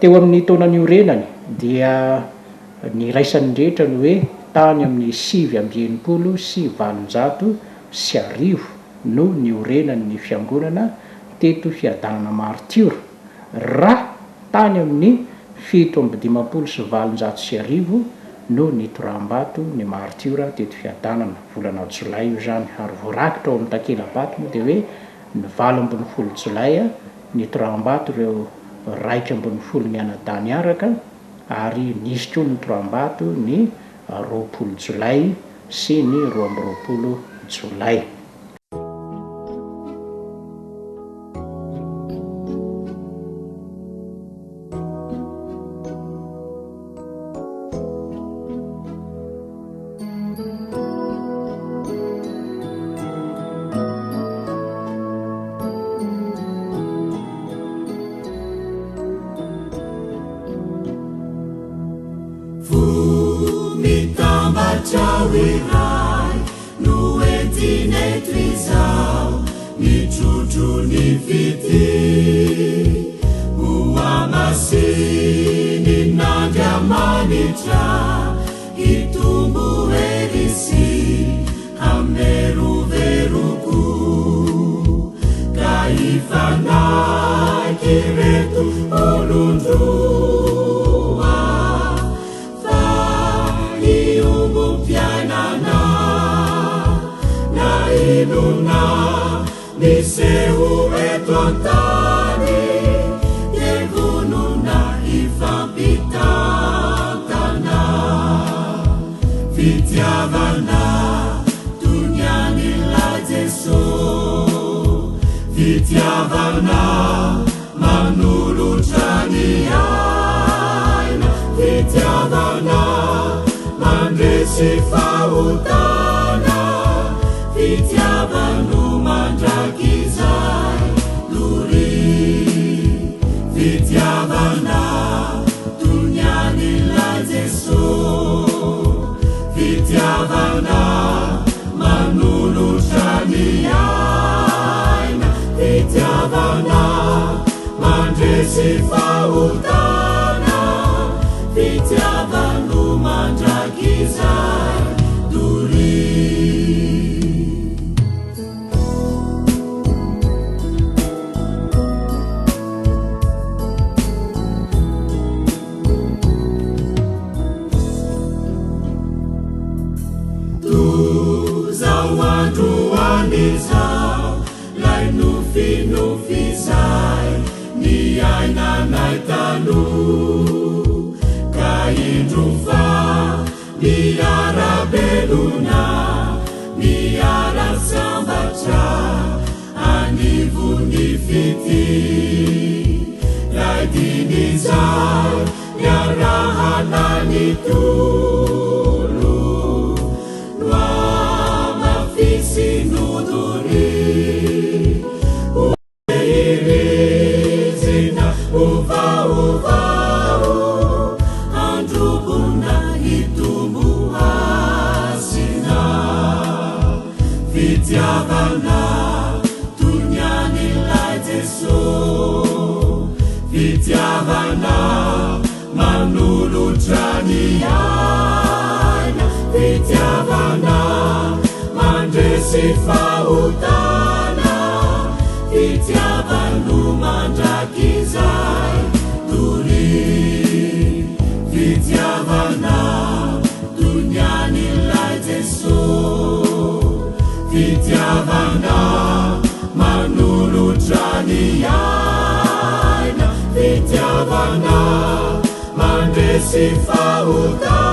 Teo amin'ny taona niorenany dia niraisan'ny rehetra ny hoe tany amin'ny 1869 no niorenan'ny fiangonana teto Fiadanana Martiora, raha tany amin'ny 1857 no nitoraham-bato ny martiora teto Fiadanana, volana jolay io izany, ary voarakitra ao amin'ny takela-bato moa dia hoe ny 18 jolay nitoraham-bato ireo 11 mianadahy niaraka, ary nisy koa ny nitoraham-bato ny 20 jolay sy ny 22 jolay. Fo mitambatra ho iray no entina eto izao, mitrotro ny fitia. Ho hamasinin'Andriamanitra, hitombo hery sy hamerovero koa, ka hifanaiky ireto olon-droa. Fa hiombom-piainana na inona miseho eto an-tany, dia vonona hifampitantana. Fitiavana toy ny an'ilay Jesoa, fitiavana Manolotra ny aina, fitiavana mandresy fahotana, fitiavano mandrakizay doria, fitiavana toy ny an'ilay Jesoa, fitiavana Manolotra ny aina, fitiavana mandresy fahotana, fitiavano mandrakizay doria. Toa androany izao, lay nofinofy izay niainanay taloha, ka indro fa miara-belona, miara-sambatra anivon'ny fitia. Lay diny izay niarahana nitolo, nohamafisinodoria. Ho tehirizina ho vaovao, handrobona hitombo hasina. Fitiavana toy ny an'ilay Jesoa, fitiavana manolotra ny aina, fitiavana mandresy fahotana, fitiavano mandrakizay doria, fitiavana toy ny an'ilay Jesoa, fitiavana manolotra ny aina, fitiavana mandresy fahotana.